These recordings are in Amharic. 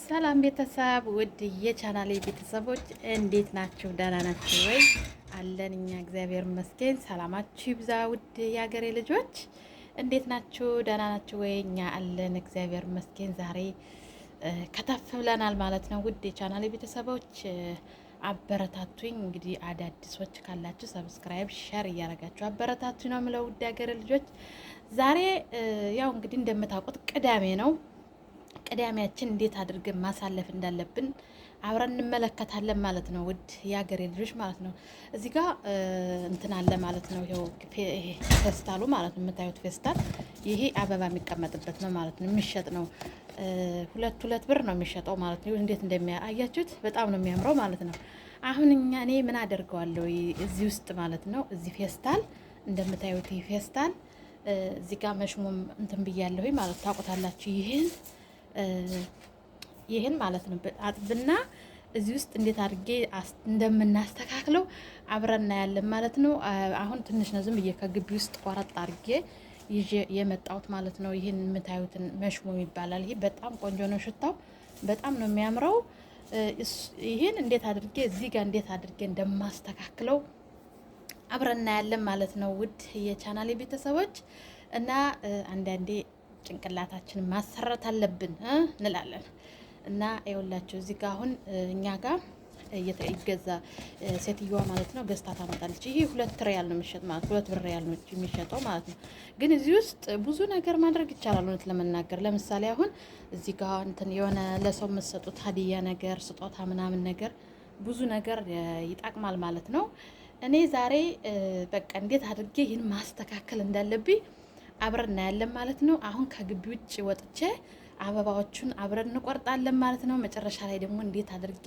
ሰላም ቤተሰብ፣ ውድ የቻናሌ ቤተሰቦች እንዴት ናችሁ? ደህና ናችሁ ወይ? አለን እኛ እግዚአብሔር ይመስገን። ሰላማችሁ ይብዛ። ውድ የሀገሬ ልጆች እንዴት ናችሁ? ደህና ናችሁ ወይ? እኛ አለን እግዚአብሔር ይመስገን። ዛሬ ከተፍ ብለናል ማለት ነው። ውድ የቻናሌ ቤተሰቦች አበረታቱኝ። እንግዲህ አዳዲሶች ካላችሁ subscribe፣ share እያደረጋችሁ አበረታቱኝ ነው የምለው። ውድ የሀገሬ ልጆች ዛሬ ያው እንግዲህ እንደምታውቁት ቅዳሜ ነው። ቅዳሜያችን እንዴት አድርገን ማሳለፍ እንዳለብን አብረን እንመለከታለን ማለት ነው። ውድ የሀገሬ ልጆች ማለት ነው። እዚህ ጋር እንትን አለ ማለት ነው። ይኸው ፌስታሉ ማለት ነው። የምታዩት ፌስታል ይሄ አበባ የሚቀመጥበት ነው ማለት ነው። የሚሸጥ ነው። ሁለት ሁለት ብር ነው የሚሸጠው ማለት ነው። እንዴት እንደሚያ አያችሁት? በጣም ነው የሚያምረው ማለት ነው። አሁን እኛ እኔ ምን አደርገዋለሁ እዚህ ውስጥ ማለት ነው። እዚህ ፌስታል እንደምታዩት ይሄ ፌስታል እዚህ ጋር መሽሙም እንትን ብያለሁ ማለት ታውቁታላችሁ ይህን ማለት ነው። አጥብና እዚህ ውስጥ እንዴት አድርጌ እንደምናስተካክለው አብረን እናያለን ማለት ነው። አሁን ትንሽ ነው ዝም ብዬ ከግቢ ውስጥ ቆረጥ አድርጌ ይዤ የመጣሁት ማለት ነው። ይህን የምታዩትን መሽሙም ይባላል። ይሄ በጣም ቆንጆ ነው፣ ሽታው በጣም ነው የሚያምረው። ይህን እንዴት አድርጌ እዚህ ጋር እንዴት አድርጌ እንደማስተካክለው አብረን እናያለን ማለት ነው። ውድ የቻናሌ ቤተሰቦች እና አንዳንዴ ጭንቅላታችንን ማሰራት አለብን እንላለን። እና ይኸውላችሁ እዚህ ጋር አሁን እኛ ጋር ይገዛ ሴትዮዋ ማለት ነው ገዝታ ታመጣለች። ይሄ 2 ሪያል ነው የሚሸጥ ማለት 2 ብር ሪያል ነው የሚሸጠው ማለት ነው። ግን እዚህ ውስጥ ብዙ ነገር ማድረግ ይቻላል እውነት ለመናገር ለምሳሌ አሁን እዚህ ጋር እንትን የሆነ ለሰው የምትሰጡት ሀዲያ ነገር ስጦታ ምናምን ነገር ብዙ ነገር ይጠቅማል ማለት ነው። እኔ ዛሬ በቃ እንዴት አድርጌ ይህን ማስተካከል እንዳለብኝ አብረን እናያለን ማለት ነው። አሁን ከግቢ ውጭ ወጥቼ አበባዎቹን አብረን እንቆርጣለን ማለት ነው። መጨረሻ ላይ ደግሞ እንዴት አድርጌ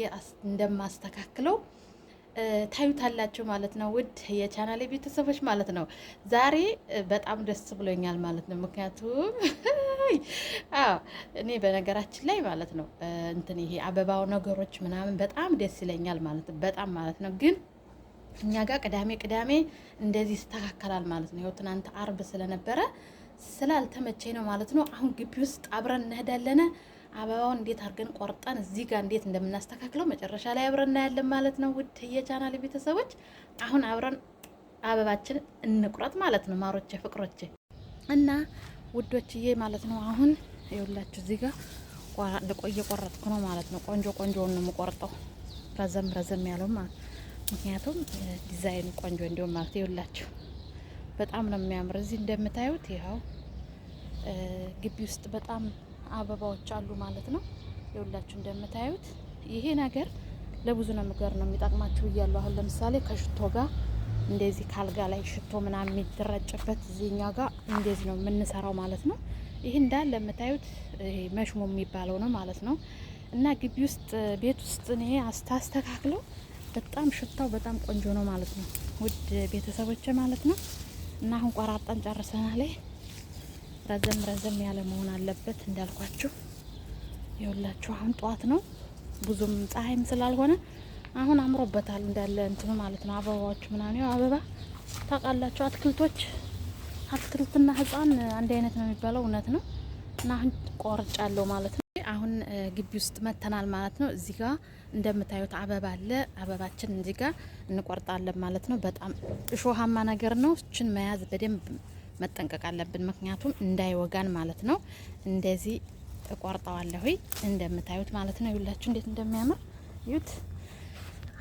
እንደማስተካክለው ታዩታላችሁ ማለት ነው። ውድ የቻናሌ ቤተሰቦች ማለት ነው። ዛሬ በጣም ደስ ብሎኛል ማለት ነው። ምክንያቱም አዎ እኔ በነገራችን ላይ ማለት ነው እንትን ይሄ አበባው ነገሮች ምናምን በጣም ደስ ይለኛል ማለት ነው። በጣም ማለት ነው ግን እኛ ጋር ቅዳሜ ቅዳሜ እንደዚህ ይስተካከላል ማለት ነው። ይኸው ትናንት አርብ ስለነበረ ስላልተመቸኝ ነው ማለት ነው። አሁን ግቢ ውስጥ አብረን እንሄዳለን። አበባውን እንዴት አድርገን ቆርጠን እዚህ ጋር እንዴት እንደምናስተካክለው መጨረሻ ላይ አብረን እናያለን ማለት ነው። ውድ የቻናል ቤተሰቦች አሁን አብረን አበባችን እንቁረጥ ማለት ነው። ማሮቼ ፍቅሮቼ እና ውዶችዬ ማለት ነው። አሁን ይኸውላችሁ እዚህ ጋር እየቆረጥኩ ነው ማለት ነው። ቆንጆ ቆንጆውን ነው የምቆርጠው፣ ረዘም ረዘም ያለው ማለት ነው። ምክንያቱም ዲዛይኑ ቆንጆ እንዲሆን ማለት ይኸውላችሁ በጣም ነው የሚያምር። እዚህ እንደምታዩት ይኸው ግቢ ውስጥ በጣም አበባዎች አሉ ማለት ነው። ይኸውላችሁ እንደምታዩት ይሄ ነገር ለብዙ ነገር ነው የሚጠቅማችሁ እያለሁ አሁን ለምሳሌ ከሽቶ ጋር እንደዚህ ካልጋ ላይ ሽቶ ምናምን የሚደረጭበት እዚህኛ ጋር እንደዚህ ነው የምንሰራው ማለት ነው። ይህ እንዳለ የምታዩት ይሄ መሽሞ የሚባለው ነው ማለት ነው። እና ግቢ ውስጥ ቤት ውስጥ እኔ አስተካክለው በጣም ሽታው በጣም ቆንጆ ነው ማለት ነው። ውድ ቤተሰቦች ማለት ነው። እና አሁን ቆራርጠን ጨርሰናል። ረዘም ረዘም ያለ መሆን አለበት እንዳልኳችሁ። ይኸውላችሁ አሁን ጠዋት ነው ብዙም ፀሐይም ስላልሆነ አሁን አምሮበታል እንዳለ እንትኑ ማለት ነው። አበባዎቹ ምናምን ያው አበባ ታውቃላችሁ፣ አትክልቶች አትክልትና ሕፃን አንድ አይነት ነው የሚባለው እውነት ነው። እና አሁን ቆርጫለሁ ማለት ነው። አሁን ግቢ ውስጥ መተናል ማለት ነው። እዚህ ጋር እንደምታዩት አበባ አለ። አበባችን እዚህ ጋር እንቆርጣለን ማለት ነው። በጣም እሾሃማ ነገር ነው። እችን መያዝ በደንብ መጠንቀቅ አለብን፣ ምክንያቱም እንዳይወጋን ማለት ነው። እንደዚህ እቆርጠዋለሁ እንደምታዩት ማለት ነው። ይኸውላችሁ እንዴት እንደሚያምር እዩት።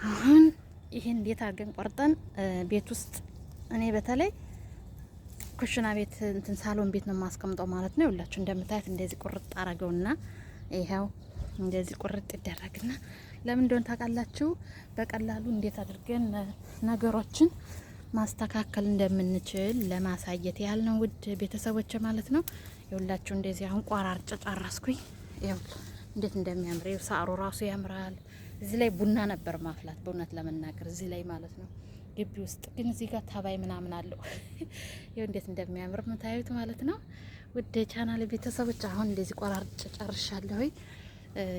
አሁን ይሄን እንዴት አድርገን ቆርጠን ቤት ውስጥ እኔ በተለይ ኩሽና ቤት እንትን ሳሎን ቤት ነው የማስቀምጠው ማለት ነው። ይኸውላችሁ እንደምታዩት እንደዚህ ቁርጥ አረገውና ይኸው እንደዚህ ቁርጥ ይደረግና ለምን እንደሆነ ታውቃላችሁ? በቀላሉ እንዴት አድርገን ነገሮችን ማስተካከል እንደምንችል ለማሳየት ያህል ነው፣ ውድ ቤተሰቦች ማለት ነው። ይኸውላችሁ እንደዚህ አሁን ቆራርጬ ጨረስኩኝ። ይኸው እንዴት እንደሚያምር ይኸው ሳሩ ራሱ ያምራል። እዚህ ላይ ቡና ነበር ማፍላት በእውነት ለመናገር እዚህ ላይ ማለት ነው ግቢ ውስጥ ግን እዚህ ጋር ተባይ ምናምን አለው። ይኸው እንዴት እንደሚያምር የምታዩት ማለት ነው። ውድ ቻናል ቤተሰቦች አሁን እንደዚህ ቆራርጬ ጨርሻለሁ።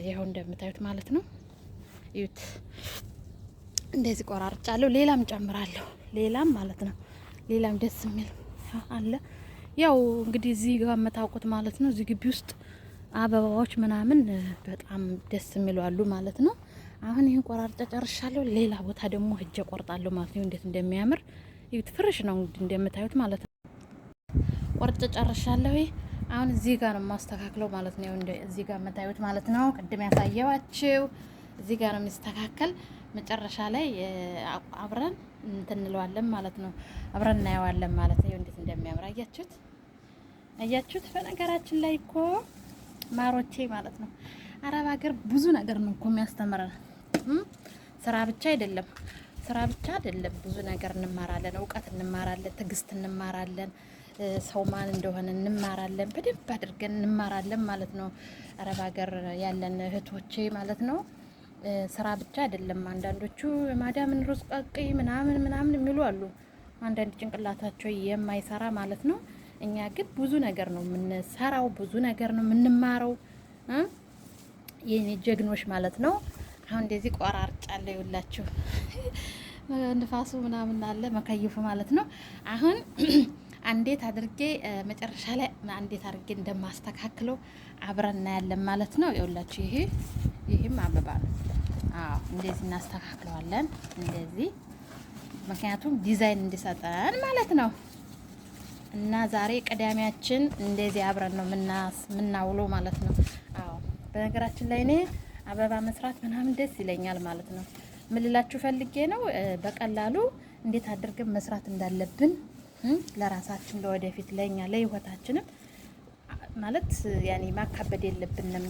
ይኸው እንደምታዩት ማለት ነው። እዩት፣ እንደዚህ ቆራርጫለሁ። ሌላም ጨምራለሁ፣ ሌላም ማለት ነው። ሌላም ደስ የሚል አለ። ያው እንግዲህ እዚህ ጋር የምታውቁት ማለት ነው። እዚህ ግቢ ውስጥ አበባዎች ምናምን በጣም ደስ የሚሉ አሉ ማለት ነው። አሁን ይህን ቆራርጬ ጨርሻለሁ። ሌላ ቦታ ደግሞ ሂጄ ቆርጣለሁ ማለት ነው። እንዴት እንደሚያምር ይሁት፣ fresh ነው እንደምታዩት ማለት ነው። ቆርጬ ጨርሻለሁ። አሁን እዚህ ጋር ነው የማስተካክለው ማለት ነው። እዚህ ጋር የምታዩት ማለት ነው። ቅድም ያሳየዋችሁ እዚህ ጋር ነው የሚስተካከል። መጨረሻ ላይ አብረን እንትን እንለዋለን ማለት ነው። አብረን እናየዋለን ማለት ነው። እንዴት እንደሚያምር አያችሁት? አያችሁት? በነገራችን ላይ እኮ ማሮቼ ማለት ነው አረብ ሀገር ብዙ ነገር ነው እኮ የሚያስተምረን። ስራ ብቻ አይደለም፣ ስራ ብቻ አይደለም። ብዙ ነገር እንማራለን፣ እውቀት እንማራለን፣ ትዕግስት እንማራለን፣ ሰው ማን እንደሆነ እንማራለን። በደንብ አድርገን እንማራለን ማለት ነው። አረብ ሀገር ያለን እህቶቼ ማለት ነው። ስራ ብቻ አይደለም። አንዳንዶቹ ማዳምን ሩዝ ቀቅይ ምናምን ምናምን የሚሉ አሉ። አንዳንድ ጭንቅላታቸው የማይሰራ ማለት ነው። እኛ ግን ብዙ ነገር ነው የምንሰራው፣ ብዙ ነገር ነው የምንማረው። የኔ ጀግኖች ማለት ነው። አሁን እንደዚህ ቆራርጫለሁ፣ ይውላችሁ ንፋሱ ምናምን አለ መከይፉ ማለት ነው። አሁን እንዴት አድርጌ መጨረሻ ላይ እንዴት አድርጌ እንደማስተካክለው አብረን እናያለን ማለት ነው። ይውላችሁ ይሄም አበባ ነው። አዎ እንደዚህ እናስተካክለዋለን እንደዚህ፣ ምክንያቱም ዲዛይን እንዲሰጠን ማለት ነው። እና ዛሬ ቅዳሜያችን እንደዚህ አብረን ነው ምናውለው ማለት ነው። አዎ በነገራችን ላይ እኔ አበባ መስራት ምናምን ደስ ይለኛል ማለት ነው። ምን ልላችሁ ፈልጌ ነው፣ በቀላሉ እንዴት አድርገን መስራት እንዳለብን ለራሳችን ለወደፊት ለኛ ለህይወታችንም ማለት ያኔ ማካበድ የለብንም።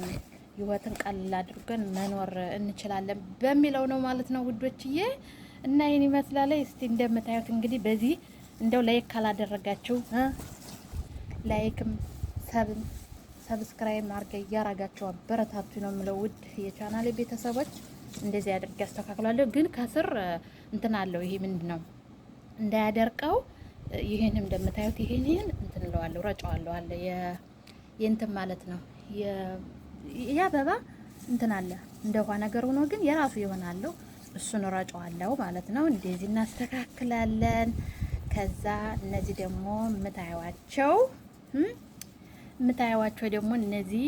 ህይወትን ቀላል አድርገን መኖር እንችላለን በሚለው ነው ማለት ነው ውዶችዬ። እና ይህን ይመስላል። እስቲ እንደምታዩት እንግዲህ በዚህ እንደው like ካላደረጋችሁ like ም sub ም subscribe አድርገ እያረጋችሁ አበረታቱ ነው የምለው ውድ የቻናሌ ቤተሰቦች። እንደዚህ አድርጌ አስተካክላለሁ። ግን ከስር እንትን አለው። ይሄ ምንድን ነው እንዳያደርቀው ይህን እንደምታዩት ይሄን እንትን እለዋለሁ፣ ረጨዋለሁ አለ የእንትን ማለት ነው የአበባ እንትን አለ እንደ ውሃ ነገር ሆኖ ግን የራሱ ይሆናለው። እሱን ረጨዋለሁ ማለት ነው። እንደዚህ እናስተካክላለን። ከዛ እነዚህ ደግሞ የምታዩዋቸው ደግሞ እነዚህ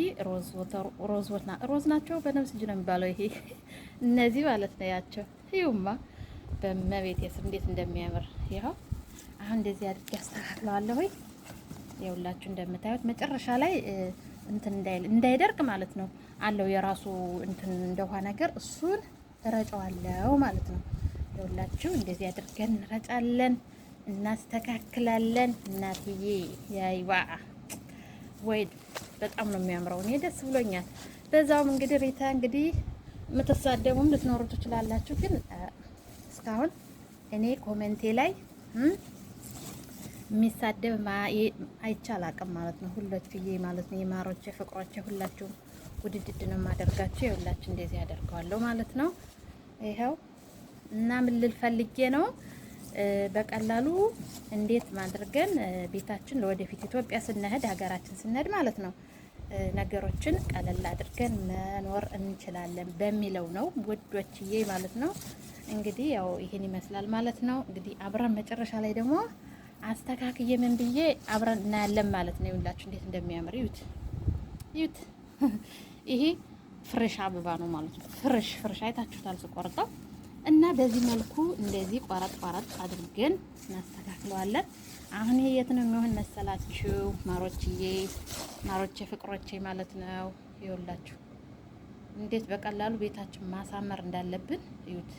ሮዝ ናቸው። በነፍስ እጅ ነው የሚባለው ይሄ እነዚህ ማለት ነው ያቸው። ይሁማ በመቤት ስም እንዴት እንደሚያምር ይኸው። አሁን እንደዚህ አድርጌ አስተካክለዋለሁ። ይኸውላችሁ እንደምታዩት መጨረሻ ላይ እንትን እንዳይደርቅ ማለት ነው አለው የራሱ እንትን እንደውሃ ነገር እሱን እረጨዋለሁ ማለት ነው። ይኸውላችሁ እንደዚህ አድርገን እንረጫለን፣ እናስተካክላለን። እናትዬ ያይዋ ወይ በጣም ነው የሚያምረው። እኔ ደስ ብሎኛል። በዛውም እንግዲህ ሪታ እንግዲህ የምትሳደቡም ልትኖሩ ትችላላችሁ፣ ግን እስካሁን እኔ comment ኤ ላይ የሚሳደብ አይቻል አቅም ማለት ነው። ሁላችሁዬ ማለት ነው የማሮቼ ፍቅሮቼ ሁላችሁም ውድድድ ነው የማደርጋችሁ። የሁላችሁ እንደዚህ ያደርገዋለሁ ማለት ነው። ይኸው እና ምን ልል ፈልጌ ነው በቀላሉ እንዴት ማድርገን ቤታችን ለወደፊት ኢትዮጵያ ስንሄድ ሀገራችን ስንሄድ ማለት ነው ነገሮችን ቀለል አድርገን መኖር እንችላለን በሚለው ነው ውዶችዬ ማለት ነው። እንግዲህ ያው ይሄን ይመስላል ማለት ነው። እንግዲህ አብረን መጨረሻ ላይ ደግሞ አስተካክዬ ምን ብዬ አብረን እናያለን ማለት ነው። ይኸውላችሁ እንዴት እንደሚያምር እዩት፣ እዩት። ይሄ fresh አበባ ነው ማለት ነው። fresh fresh አይታችሁታል ስቆርጠው እና በዚህ መልኩ እንደዚህ ቆረጥ ቆረጥ አድርገን እናስተካክለዋለን። አሁን ይሄ የት ነው የሚሆን መሰላችሁ ማሮችዬ፣ ማሮቼ ፍቅሮቼ ማለት ነው። ይኸውላችሁ እንዴት በቀላሉ ቤታችን ማሳመር እንዳለብን እዩት።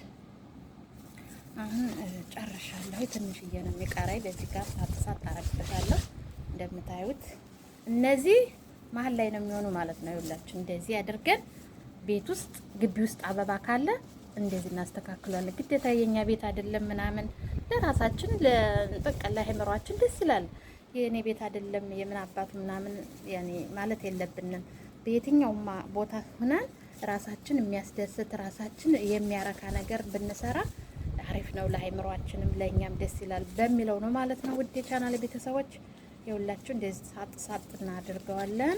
አሁን ጨርሻለሁ። ትንሽዬ ነው የሚቀረኝ። በዚህ ጋር ሳጥ ሳጥ አረግበታለሁ። እንደምታዩት እነዚህ መሀል ላይ ነው የሚሆኑ ማለት ነው። ይኸውላችሁ እንደዚህ አድርገን ቤት ውስጥ ግቢ ውስጥ አበባ ካለ እንደዚህ እናስተካክሏለን። ግዴታ የኛ ቤት አይደለም ምናምን ለራሳችን በቃ ለአእምሯችን ደስ ይላል። የእኔ ቤት አይደለም የምን አባቱ ምናምን ያኔ ማለት የለብንም። በየትኛውም ቦታ ሆነን ራሳችን የሚያስደስት ራሳችን የሚያረካ ነገር ብንሰራ አሪፍ ነው። ለአእምሯችንም ለእኛም ደስ ይላል በሚለው ነው ማለት ነው። ውድ የቻናል ቤተሰቦች የሁላችሁ እንደዚህ ሳጥ ሳጥ እናደርገዋለን።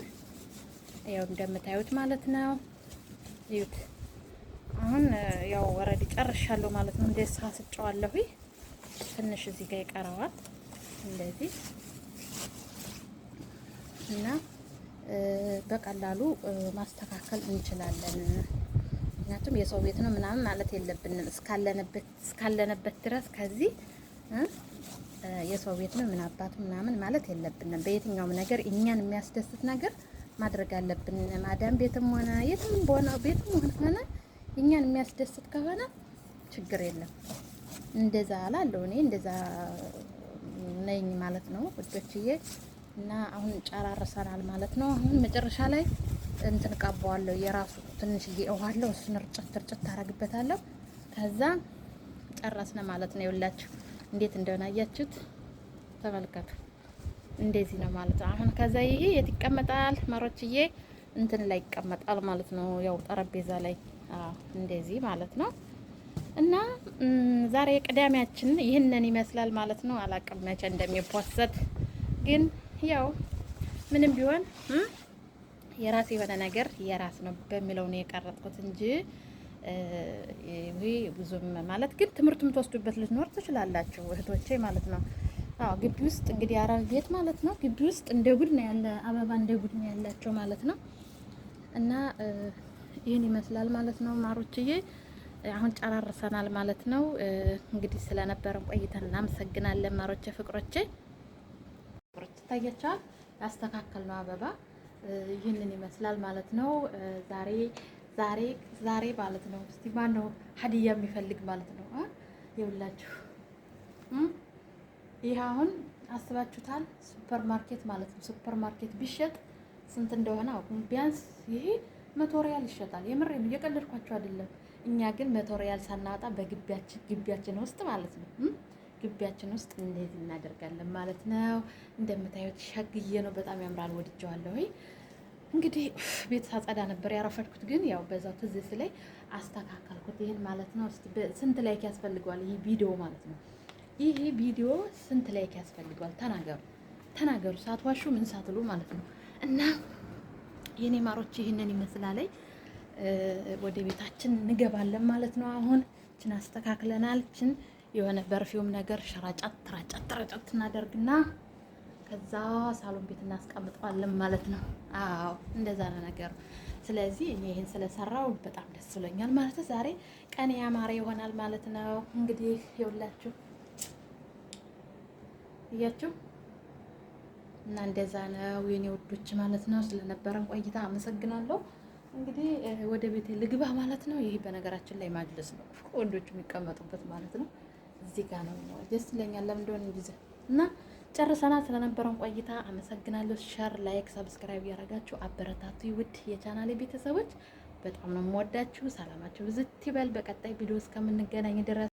ያው እንደምታዩት ማለት ነው። እዩት። አሁን ያው ወረድ ጨርሻለሁ ማለት ነው። እንደዚህ ሳስጨዋለሁ። ትንሽ እዚህ ጋር ይቀረዋል እንደዚህ እና በቀላሉ ማስተካከል እንችላለን። ምክንያቱም የሰው ቤት ነው ምናምን ማለት የለብንም። እስካለንበት ድረስ ከዚህ የሰው ቤት ነው ምን አባቱ ምናምን ማለት የለብንም። በየትኛውም ነገር እኛን የሚያስደስት ነገር ማድረግ አለብን። ማዳም ቤትም ሆነ የትም ሆነ ቤትም ሆነ እኛን የሚያስደስት ከሆነ ችግር የለም። እንደዛ አላለሁ እኔ፣ እንደዛ ነኝ ማለት ነው ውዶችዬ። እና አሁን ጨራርሰናል ማለት ነው። አሁን መጨረሻ ላይ እንትን ቀባዋለሁ፣ የራሱ ትንሽዬ ውሃ አለው፣ እሱን እርጭት እርጭት ታረግበታለሁ። ከዛ ጨረስነ ማለት ነው። ይኸውላችሁ እንዴት እንደሆነ አያችሁት? ተመልከቱ። እንደዚህ ነው ማለት ነው። አሁን ከዛ ይሄ የት ይቀመጣል ማሮችዬ? እንትን ላይ ይቀመጣል ማለት ነው። ያው ጠረጴዛ ላይ፣ አዎ እንደዚህ ማለት ነው። እና ዛሬ ቅዳሜያችን ይህንን ይመስላል ማለት ነው። አላቅም መቼ እንደሚፖሰት፣ ግን ያው ምንም ቢሆን የራስ የሆነ ነገር የራስ ነው በሚለው ነው የቀረጥኩት እንጂ ይሄ ብዙም ማለት፣ ግን ትምህርት የምትወስዱበት ልትኖር ትችላላችሁ እህቶቼ ማለት ነው። አዎ ግቢ ውስጥ እንግዲህ አረብ ቤት ማለት ነው። ግቢ ውስጥ እንደ ጉድ ነው ያለ አበባ፣ እንደ ጉድ ነው ያላቸው ማለት ነው። እና ይህን ይመስላል ማለት ነው ማሮችዬ። አሁን ጨራርሰናል ማለት ነው። እንግዲህ ስለነበረን ቆይተን እናመሰግናለን ማሮቼ፣ ፍቅሮቼ። ፍቅሮች ይታያቸዋል። ያስተካከል ነው አበባ ይህንን ይመስላል ማለት ነው። ዛሬ ዛሬ ዛሬ ማለት ነው። እስቲ ማን ነው ሀዲያ የሚፈልግ ማለት ነው? ይኸውላችሁ ይህ አሁን አስባችሁታል? ሱፐር ማርኬት ማለት ነው። ሱፐር ማርኬት ቢሸጥ ስንት እንደሆነ አውቁም። ቢያንስ ይሄ 100 ሪያል ይሸጣል። የምሬን እየቀለድኳችሁ አይደለም። እኛ ግን 100 ሪያል ሳናወጣ በግቢያችን ግቢያችን ውስጥ ማለት ነው፣ ግቢያችን ውስጥ እንዴት እናደርጋለን ማለት ነው። እንደምታዩት ሸግዬ ነው። በጣም ያምራል። ወድጀዋለሁ። እንግዲህ ቤት ሳጸዳ ነበር ያረፈድኩት፣ ግን ያው በዛው ትዝ ስለኝ አስተካከልኩት። ይህን ማለት ነው። ስንት like ያስፈልገዋል ይህ ቪዲዮ ማለት ነው? ይህ ቪዲዮ ስንት like ያስፈልገዋል? ተናገሩ፣ ተናገሩ፣ ሳትዋሹ ምን ሳትሉ ማለት ነው። እና የኔ ማሮች ይህንን ይመስላል። ወደ ቤታችን እንገባለን ማለት ነው። አሁን ችን አስተካክለናል። ችን የሆነ perfume ነገር ሸራጫት ትራጫት ትራጫት እናደርግና ከዛ ሳሎን ቤት እናስቀምጠዋለን ማለት ነው። አዎ እንደዛ ነው ነገሩ። ስለዚህ እኔ ይህን ስለሰራው በጣም ደስ ብሎኛል ማለት ነው። ዛሬ ቀን ያማረ ይሆናል ማለት ነው። እንግዲህ ይኸውላችሁ እያችሁ እና እንደዛ ነው የኔ ውዶች ማለት ነው። ስለነበረን ቆይታ አመሰግናለሁ። እንግዲህ ወደ ቤቴ ልግባ ማለት ነው። ይህ በነገራችን ላይ ማጅልስ ነው፣ ወንዶቹ የሚቀመጡበት ማለት ነው። እዚህ ጋር ነው፣ ደስ ይለኛል። ለምን እንደሆነ ጊዜ እና ጨርሰናል። ስለነበረን ቆይታ አመሰግናለሁ። Share፣ like፣ subscribe ያደረጋችሁ አበረታቱ። ውድ የቻናሌ ቤተሰቦች በጣም ነው የምወዳችሁ። ሰላማችሁ ብዝት ይበል። በቀጣይ ቪዲዮ እስከምንገናኝ ድረስ።